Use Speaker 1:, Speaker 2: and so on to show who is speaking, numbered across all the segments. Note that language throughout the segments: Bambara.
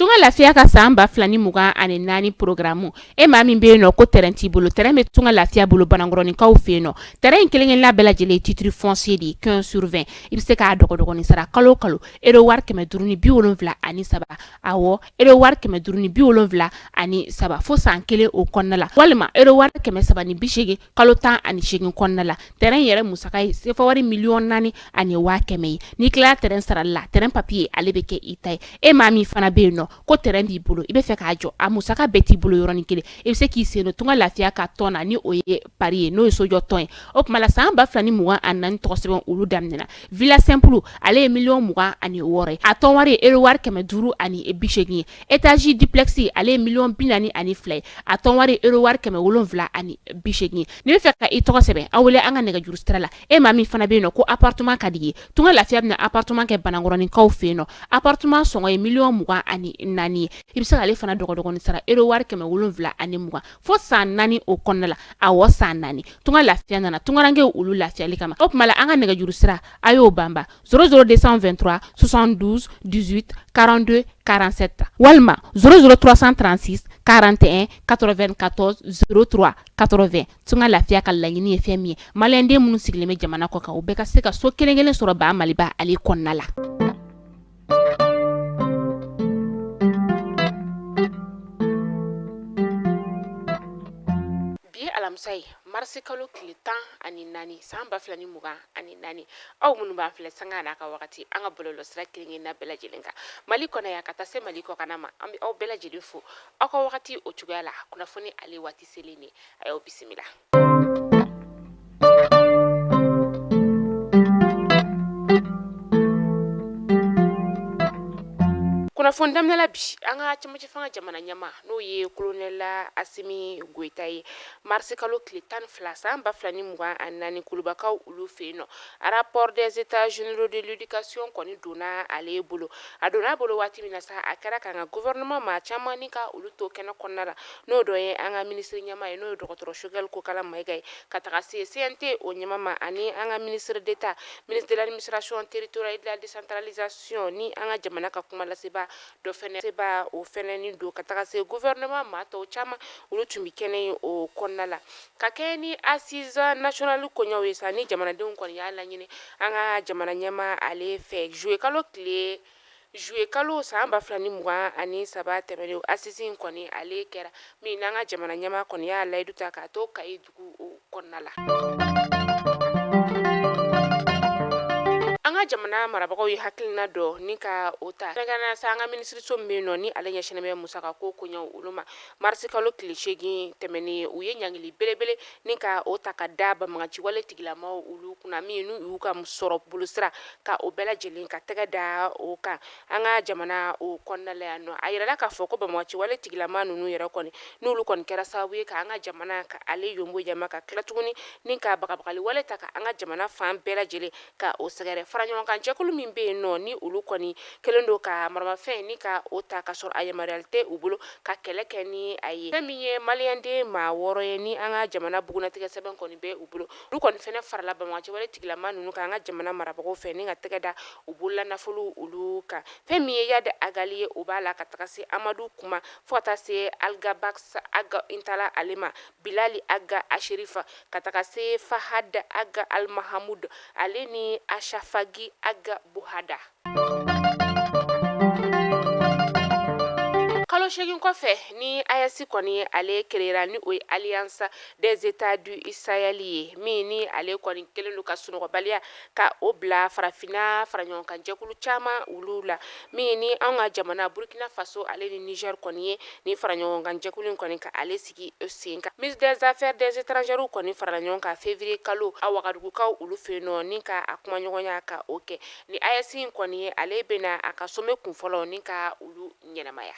Speaker 1: Tunga lafiya ka san 2024 programme e maa min bɛ yen nɔ ko terrain t'i bolo, terrain bɛ Tunga lafiya bolo Banankɔrɔninkaw fɛ yen nɔ. Terrain in kelen-kelenna bɛɛ lajɛlen ye titre foncier de ye 15 sur 20. I bɛ se k'a dɔgɔdɔgɔnin sara kalo o kalo euro wari 573, awɔ, euro wari 573 fo san kelen o kɔnɔna la, walima euro wari 380 kalo 18 kɔnɔna la. Terrain yɛrɛ musaka ye sefa wari 4,1 million ye. N'i tilala terrain sarali la, terrain papier ale bɛ kɛ i ta ye. E maa min fana bɛ yen nɔ ko terrain b'i bolo, i bɛ fɛ k'a jɔ, a musaka bɛɛ t'i bolo yɔrɔnin kelen, i bɛ se k'i sen don Tunga lafiya ka tɔn na, ni o ye pari ye, n'o ye sojɔ tɔn ye. O tuma la san 2024 tɔgɔ sɛbɛn olu daminɛna. Villa simple ale ye 26 million ye, a tɔn wari ye euro wari 580 ye. Étage duplex ale ye 42 million ye, a tɔn wari ye euro wari 780 ye. N'i bɛ fɛ ka i tɔgɔ sɛbɛn, aw wele an ka nɛgɛjuru sira la. E maa min fana bɛ yen nɔ ko appartement ka di ye, Tunga lafiya bɛna appartement kɛ Banankɔrɔninkaw fɛ yen nɔ. Appartement sɔngɔ ye 24 million ye. I bɛ se k'ale fana dɔgɔdɔgɔnin sara euro wari 720 fo san 4 o kɔnɔna la. Awɔ, san 4. Tunga lafiya nana tungarankew olu lafiyali kama. O tuma la an ka nɛgɛjuru sira, a y'o banba 00 223 72 18 42 47 walima 00 336 41 94 03 80. Tunga lafiya ka laɲini ye fɛn min ye, maliyɛnden minnu sigilen bɛ jamana kɔ kan, u bɛɛ ka se ka so kelen kelen sɔrɔ ba Maliba ale kɔnɔna la. Bi ye alamisa ye, marisi kalo tile 14 san 2024. Aw minnu b'an filɛ sanga n'a ka wagati an ka bɔlɔlɔsira kelen-kelenna bɛɛ lajɛlen kan Mali kɔnɔ yan ka taa se Mali kɔkanna ma, an bɛ aw bɛɛ lajɛlen fo aw ka wagati o cogoya la. Kunnafoni ale waati selen de, a y'aw bisimila. Kunnafoni daminɛ la bi, an ka cɛmancɛ fanga jamana ɲɛmaa, n'o ye kolonɛli Asimi Goyita ye, marisi kalo tile 12 san 2024, Kulubakaw olu fɛ yen nɔ, rapport des états généraux de l'éducation kɔni donna ale bolo. A donna a bolo waati min na sa, a kɛra k'an ka gouvernement maa caman ni ka olu to kɛnɛ kɔnɔna la, n'o dɔ ye an ka minisiri ɲɛmaa ye, n'o ye dɔgɔtɔrɔ Choguel Kokala Mayiga ye, ka taga se CNT o ɲɛmaa ma, ani an ka ministre d'État, ministre de l'administration territoriale et de la décentralisation, ni an ka jamana ka kuma laseba dɔ fɛnɛ seba o fɛnɛ ni don, ka taga se gouvernement maa tɔw caman, olu tun bɛ kɛnɛ in o kɔnɔna la. Ka kɛ ni assise nationale koɲɛw ye sa, ni jamanadenw kɔni y'a laɲini an ka jamana ɲɛmaa ale fɛ juillet kalo tile juillet kalo san 2023 tɛmɛnen, assise in kɔni ale kɛra min n'an ka jamana ɲɛmaa kɔni y'a layidu ta k'a to Kayi dugu o kɔnɔna la. An ka jamana marabagaw ye hakilina dɔ ni ka o ta kɛrɛnkɛrɛnnenya sa, an ka minisiriso min bɛ yen nɔ ni ale ɲɛsinnen bɛ musaka ko koɲɛw olu ma, marisi kalo tile 8 tɛmɛnen, u ye ɲangili belebele ni ka o ta ka da banbaganciwale tigilamaw olu kunna, min n'u y'u ka sɔrɔ bolosira ka o bɛɛ lajɛlen ka tɛgɛ da o kan an ka jamana o kɔnɔna la yan nɔ. A yirala k'a fɔ ko banbaganciwale tigilama ninnu yɛrɛ kɔni, n'olu kɔni kɛra sababu ye ka an ka jamana ka ale yonbo jama, ka tila tuguni ni ka bagabagali wale ta ka an ka jamana fan bɛɛ lajɛlen ka o sɛgɛrɛ. Fara ɲɔgɔn kan jɛkulu min bɛ yen nɔ, ni olu kɔni kɛlen don ka maramafɛn ni ka o ta ka sɔrɔ a yamaruyali tɛ u bolo ka kɛlɛ kɛ ni a ye, fɛn min ye maliyɛnden maa 6 ye ni an ka jamana bugunnatigɛ sɛbɛn kɔni bɛ u bolo, olu kɔni fɛnɛ farala banbaganciwale tigilama ninnu kan an ka jamana marabagaw fɛ ni ka tɛgɛ da u bolola nafolo olu kan. Fɛn min ye Iyad Ag Ghali ye, o b'a la, ka taga se Amadu Kuma, fo ka taa se Alghabass Ag Intalla ale ma, Bilali Ag Acherif, ka taga se Fahad Ag Almahamoud ale ni Achafagi Ag Bohada. Kalo 8 kɔfɛ ni AES kɔni ale créera, ni o ye Alliance des États du Sahel ye, min ni ale kɔni kɛlen don ka sunɔgɔbaliya ka o bila farafinna fara ɲɔgɔn kan jɛkulu caman olu la, min ni an ka jamana Burkina Faso ale ni Niger kɔni ye ni fara ɲɔgɔn kan jɛkulu in kɔni ka ale sigi sen kan. Ministre des affaires des étrangères kɔni farala ɲɔgɔn kan février kalo a Wagadugukaw olu fɛ yen nɔ ni ka a kumaɲɔgɔnya ka o kɛ. Ni AES in kɔni ye, ale bɛna a ka sommet kun fɔlɔ ni ka olu ɲɛnamaya.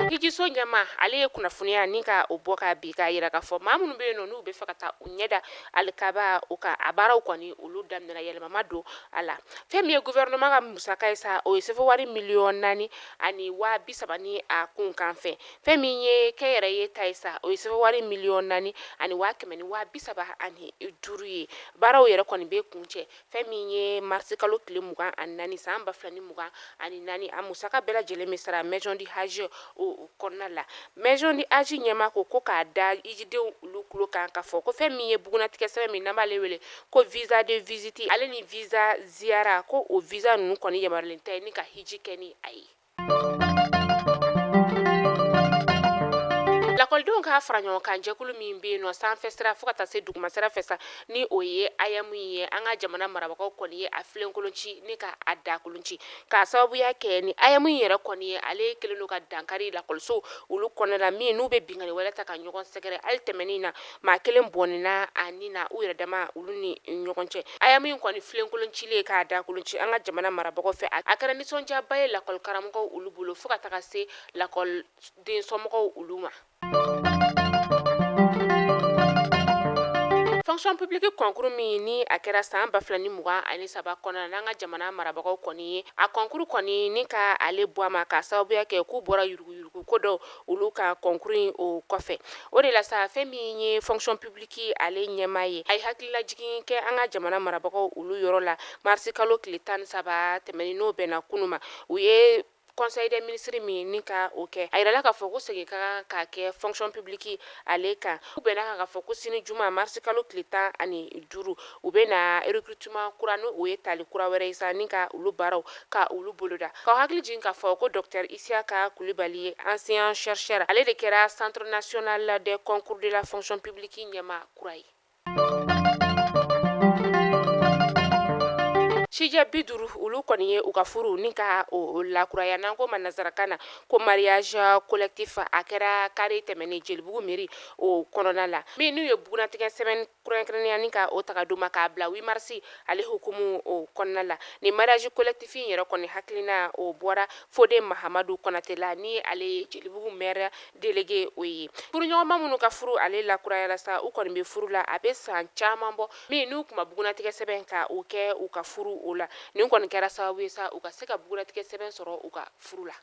Speaker 1: Hijiso Hijiso ɲɛmaa ale ye kunnafoniya ni ka o bɔ ka bi k'a yira k'a fɔ maa minnu bɛ yen nɔ n'u bɛ fɛ ka taa u ɲɛda alikaba o kan, a baaraw kɔni olu daminɛna, yɛlɛma ma don a la. Fɛn min ye gouvernement ka musaka ye sa, o ye sefa wari miliyɔn naani ani waa bi saba ni a kunkan fɛn. Fɛn min ye kɛnyɛrɛye ta ye sa, o ye sefa wari miliyɔn naani ani waa kɛmɛ ni waa bi saba ani duuru ye. Baaraw yɛrɛ kɔni bɛ kuncɛ fɛn min ye marisikalo tile 24 san 2024. A musaka bɛɛ lajɛlen bɛ sara maison du hajj o kɔnɔna la. Maison du hajj ɲɛmaa ko k'a da hijidenw olu tulo kan k'a fɔ ko fɛn min ye bugunnatigɛ sɛbɛn min n'an b'ale wele ko visa de visite ale ni visa ziyara, ko o visa ninnu kɔni yamaruyalen tɛ ni ka hiji kɛ ni a ye. Lakɔlidenw ka fara ɲɔgɔn kan jɛkulu min bɛ yen nɔ sanfɛ sira fo ka taa se duguma sira fɛ sa, ni o ye AEEM ye, an ka jamana marabagaw kɔni ye a filenkolon ci ni ka a dakolon ci k'a sababuya kɛ ni AEEM in yɛrɛ kɔni ye. Ale kɛlen don ka dankari lakɔliso olu kɔnɔna la, min n'u bɛ binkanni wɛrɛ ta ka ɲɔgɔn sɛgɛrɛ. Hali tɛmɛnen na, maa kelen bɔnɛna a ni na u yɛrɛ dama olu ni ɲɔgɔn cɛ. AEEM in kɔni filenkolon cilen k'a dakolon ci an ka jamana marabagaw fɛ, a kɛra nisɔndiyaba ye lakɔli karamɔgɔw olu bolo fo ka taga se lakɔliden somɔgɔw olu ma. Fonction publique concours min ni a kɛra san 2023 kɔnɔna na, n'an ka jamana marabagaw kɔni ye a concours kɔni ni ka ale bɔ a ma k'a sababuya kɛ k'u bɔra yuruguyurugu ko dɔw olu ka concours in o kɔfɛ. O de la sa, fɛn min ye fonction publique ale ɲɛmaa ye, a ye hakililajigin kɛ an ka jamana marabagaw olu yɔrɔ la marisi kalo tile 13 tɛmɛnen, n'o bɛnna kunun ma. U ye conseil des ministres min ni ka o kɛ, a yirala k'a fɔ ko segin ka kan ka kɛ fonction publique ale kan. U bɛnna kan k'a fɔ ko sini juma marisi kalo tile 15, u bɛ na recrutement kura, n'o o ye tali kura wɛrɛ ye sa, ni ka olu baaraw ka olu boloda. K'aw hakili jigin k'a fɔ ko docteur Isiaka Kulibali ye enseignant chercheur, ale de kɛra centre national des concours de la fonction publique ɲɛmaa kura ye. Sijɛ 50 olu kɔni ye u ka furu ni ka o lakuraya, n'an ko ma nansarakan na ko mariage collectif. A kɛra kari tɛmɛnen Jelibugu mairie o kɔnɔna la, min n'u ye bugunnatigɛ sɛbɛn kɛrɛnkɛrɛnnenya ni ka o ta ka d'u ma k'a bila 8 mars ale hukumu o kɔnɔna la. Ni mariage collectif in yɛrɛ kɔni hakilina o bɔra Fode Mahamadu Konate la, ni ale ye Jelibugu maire délégué o ye. Furuɲɔgɔnma minnu ka furu ale lakurayala sa, u kɔni bɛ furu la a bɛ san caman bɔ, min n'u tun ma bugunnatigɛ sɛbɛn ka o kɛ u ka furu o la. Nin kɔni kɛra sababu ye sa u ka se ka bugunnatigɛ sɛbɛn sɔrɔ u ka furu la.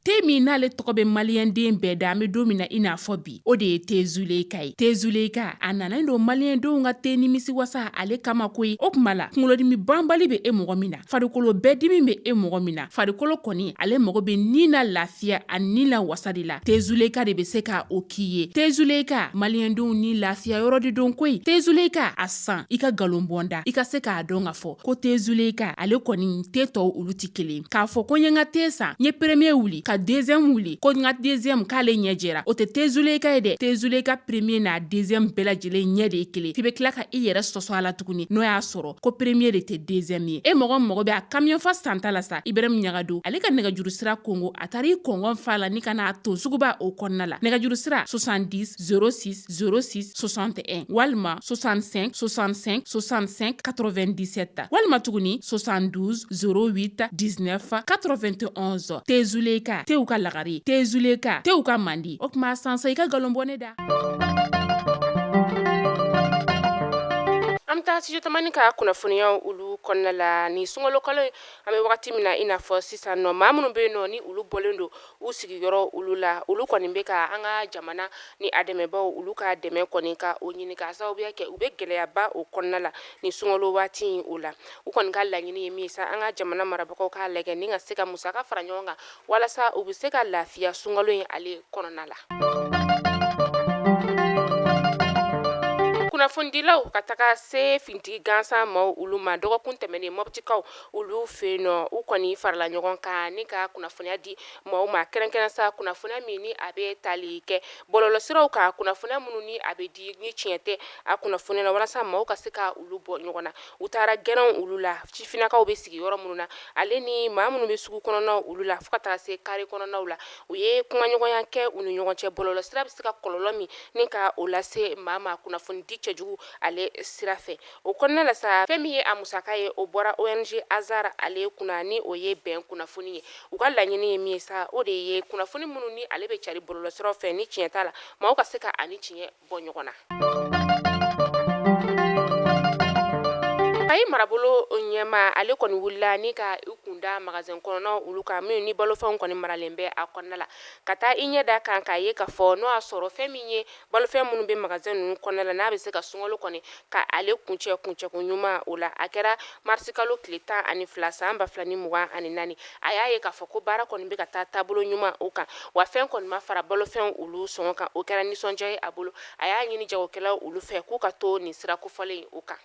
Speaker 1: Te min n'ale tɔgɔ bɛ maliyɛnden bɛɛ da an bɛ don min na i n'a fɔ bi, o de ye te Zuleyika ye. Te Zuleyika a nanen don maliyɛndenw ka te nimisi wasa ale kama koyi. O tuma la, kunkolodimi banbali bɛ e mɔgɔ min na, farikolo bɛɛ dimi bɛ e mɔgɔ min na, farikolo kɔni ale mago bɛ ni na lafiya ani ni na wasa de la, te Zuleyika de bɛ se ka o k'i ye. Te Zuleyika, maliyɛndenw ni lafiya yɔrɔ de don koyi. Te Zuleyika a san i ka nkalon bɔ n da, i ka se k'a dɔn k'a fɔ ko te Zuleyika ale kɔni te tɔw olu tɛ kelen. K'a fɔ ko n ye n ka te san, n ye premier wuli ka deuxième wuli, ko n ka deuxième k'ale ɲɛ jɛra, o tɛ te Zuleyika ye dɛ. Te Zuleyika premier n'a deuxième bɛɛ lajɛlen ɲɛ de ye kelen. F'i bɛ tila ka i yɛrɛ sɔsɔ a la tuguni, n'o y'a sɔrɔ ko premier de tɛ deuxième ye. E mɔgɔ mago bɛ a camion fa santa la sa, Ibrahim Ɲagado ale ka nɛgɛjuru sira kongo, a taara i kɔngɔn fa la ni ka n'a ton suguba o kɔnɔna la. Nɛgɛjuru sira 70 06 06 61 walima 65 65 65 97 walima tuguni 72 08 19 91. Te Zuleyika, tew ka lagare, te Zuleyika, tew ka mandi. O tuma sansa i ka nkalon bɔ ne da. An bɛ taa studio Tamani ka kunnafoniyaw olu kɔnɔna la. Ni sunkalo kalo ye, an bɛ wagati min na i n'a fɔ sisan nɔ, maa minnu bɛ yen nɔ ni olu bɔlen don u sigiyɔrɔ olu la, olu kɔni bɛ ka an ka jamana ni a dɛmɛbaaw olu ka dɛmɛ kɔni ka o ɲini k'a sababuya kɛ u bɛ gɛlɛyaba o kɔnɔna la ni sunkalo waati in o la. U kɔni ka laɲini ye min ye sa, an ka jamana marabagaw k'a lajɛ ni ka se ka musaka fara ɲɔgɔn kan walasa u bɛ se ka lafiya sunkalo in ale kɔnɔna la. Kunnafonidilaw ka taga se finitigi gansan maaw olu ma, dɔgɔkun tɛmɛnen Mɔptikaw olu fɛ yen nɔ, u kɔni farala ɲɔgɔn kan ni ka kunnafoniya di maaw ma, kɛrɛnkɛrɛn sa kunnafoniya min ni a bɛ tali kɛ bɔlɔlɔsiraw kan, kunnafoniya minnu ni a bɛ di ni tiɲɛ tɛ a kunnafoniya la, walasa maaw ka se ka olu bɔ ɲɔgɔn na. U taara gɛrɛnw olu la, sifinnakaw bɛ sigi yɔrɔ minnu na, ale ni maa minnu bɛ sugu kɔnɔnaw olu la, fo ka taa se kare kɔnɔnaw la. U ye kumaɲɔgɔnya kɛ u ni ɲɔgɔn cɛ bɔlɔlɔsira bɛ se ka kɔlɔlɔ min ni ka o lase maa ma, kunnafoni di cɛ cɛjugu ale sira fɛ. O kɔnɔna la sa, fɛn min ye a musaka ye, o bɔra ONG Azar ale kunna, ni o ye bɛn kunnafoni ye. U ka laɲini ye min ye sa, o de ye kunnafoni minnu ni ale bɛ cari bɔlɔlɔsiraw fɛ ni tiɲɛ t'a la, maaw ka se ka ani tiɲɛ bɔ ɲɔgɔn na. Kayi marabolo ɲɛmaa ale kɔni wulila ni ka i kunda magasin kɔnɔna olu kan, minnu ni balofɛnw kɔni maralen bɛ a kɔnɔna la, ka taa i ɲɛ da kan k'a ye k'a fɔ n'o y'a sɔrɔ fɛn min ye balofɛn minnu bɛ magasin ninnu kɔnɔna la, n'a bɛ se ka sunkalo kɔni ka ale kuncɛ kuncɛko ɲuman o la. A kɛra marisikalo tile 12 san 2024. A y'a ye k'a fɔ ko baara kɔni bɛ ka taa taabolo ɲuman o kan, wa fɛn kɔni ma fara balofɛnw olu sɔngɔ kan. O kɛra nisɔndiya ye a bolo. A y'a ɲini jagokɛlaw olu fɛ k'u ka to nin sira kofɔlen o kan.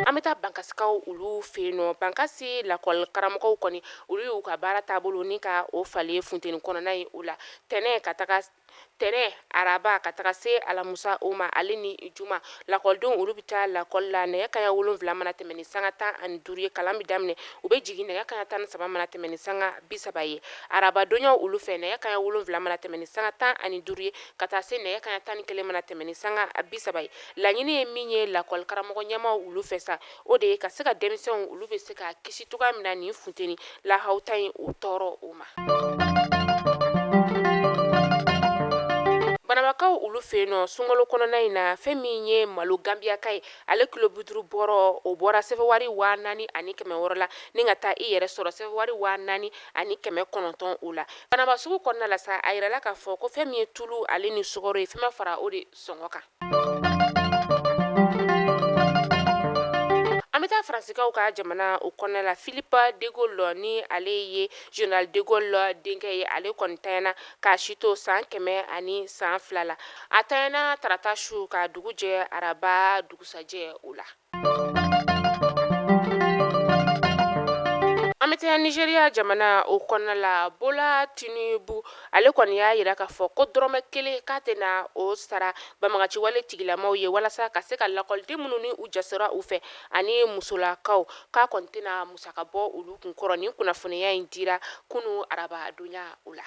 Speaker 1: An bɛ taa Bankasikaw olu fɛ yen nɔ. Bankasi lakɔli karamɔgɔw kɔni, olu y'u ka baara taabolo ni ka o falen funteni kɔnɔna ye o la, tɛnɛn ka taga tɛnɛn, araba ka taga se alamusa o ma, ale ni juma. Lakɔlidenw olu bɛ taa lakɔli la nɛgɛ kaɲa 7 mana tɛmɛ ni sanga 15 ye, kalan bɛ daminɛ. U bɛ jigin nɛgɛ kaɲa 13 mana tɛmɛ ni sanga 30 ye. Arabadonyaw olu fɛ, nɛgɛ kaɲa 7 mana tɛmɛ ni sanga 15 ye ka taa se nɛgɛ kaɲa 11 mana tɛmɛ ni sanga 30 ye. Laɲini ye min ye lakɔli karamɔgɔ ɲɛmaaw olu fɛ sa, o de ye ka se ka denmisɛnw olu bɛ se ka kisi cogoya min na nin funteni lahawuta in o tɔɔrɔ o ma. Banabakaw olu fɛ yen nɔ, sunkalo kɔnɔna in na, fɛn min ye malo gambiyaka ye, ale kilo 50 bɔrɔ, o bɔra sefawari 4600 la ni ka taa i yɛrɛ sɔrɔ sefawari 4900 o la. Banaba sugu kɔnɔna la sa, a yirala k'a fɔ ko fɛn min ye tulu ale ni sukaro ye, fɛn ma fara o de sɔngɔ kan. An bɛ taa Faransikaw ka jamana o kɔnɔna la. Philippe de Gaulle, ni ale ye Général de Gaulle denkɛ ye, ale kɔni tanyana k'a si to san 102 la. A tanyana tarata su ka dugu jɛ araba dugusajɛ o la. An bɛ taa Nigeria jamana o kɔnɔna la. Bola Tinubu ale kɔni y'a jira k'a fɔ ko dɔrɔmɛ kelen k'a tɛna o sara banbaganciwale tigilamaw ye, walasa ka se ka lakɔliden minnu ni u jasora u fɛ ani musolakaw, k'a kɔni tɛna musaka bɔ olu kun kɔrɔ. Nin kunnafoniya in dira kunun arabadonya o la.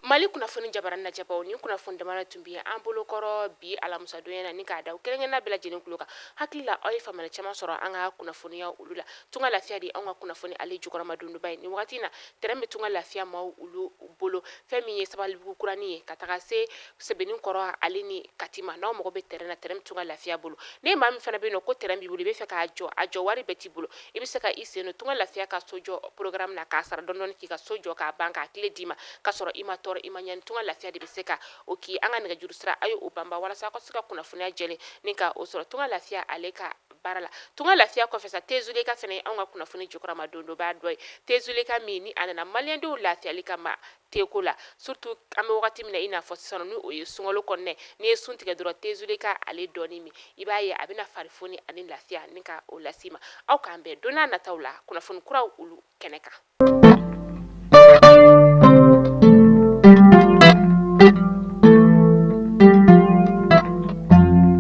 Speaker 1: Mali kunnafoni jabaranin lajɛbaw, nin kunnafoni damadɔ tun bɛ an bolokɔrɔ bi alamisadonya na, ni k'a da kelenkelen bɛɛ lajɛlen tulo kan. Hakili la aw ye faamuyali caman sɔrɔ an ka kunnafoniya olu la. Tunga Lafiya de anw ka kunnafoni ale jukɔrɔmadondonba ye nin wagati in na. Terrain bɛ Tunga Lafiya maaw olu bolo, fɛn min ye Sabalibugu kuranin ye ka taga se Sebenikɔrɔ ale ni Kati ma. N'aw mago bɛ terrain na, terrain bɛ Tunga Lafiya bolo. Ni maa min fana bɛ yen nɔ ko terrain b'i bolo, i bɛ fɛ k'a jɔ, a jɔ wari bɛɛ t'i bolo, i bɛ se ka i sen don Tunga Lafiya ka sojɔ programme na k'a sara dɔɔni dɔɔni, k'i ka so jɔ k'a ban, k'a clé d'i ma k'a sɔrɔ i ma tɔɔrɔ, i ma ɲani. Tunga Lafiya de bɛ se ka o k'i. An ka nɛgɛjuru sira, a ye o banba walasa aw ka se ka kunnafoniya jɛlen ni ka o sɔrɔ Tunga Lafiya ale ka baara la. Tunga Lafiya kɔfɛ sa, Tezuleka fana ye anw ka kunnafoni jukɔrɔmadondonba dɔ ye. Tezuleka min ni a nana maliyɛndenw lafiyali kama teko la, surtout an bɛ wagati min na i n'a fɔ sisan, ni o ye sunkalo kɔnɔna. N'i ye sun tigɛ dɔrɔn, Tezuleka ale dɔɔni min, i b'a ye a bɛna farifoni ani lafiya ni ka o las'i ma. Aw k'an bɛn don n'a nataw la kunnafoni kuraw olu kɛnɛ kan.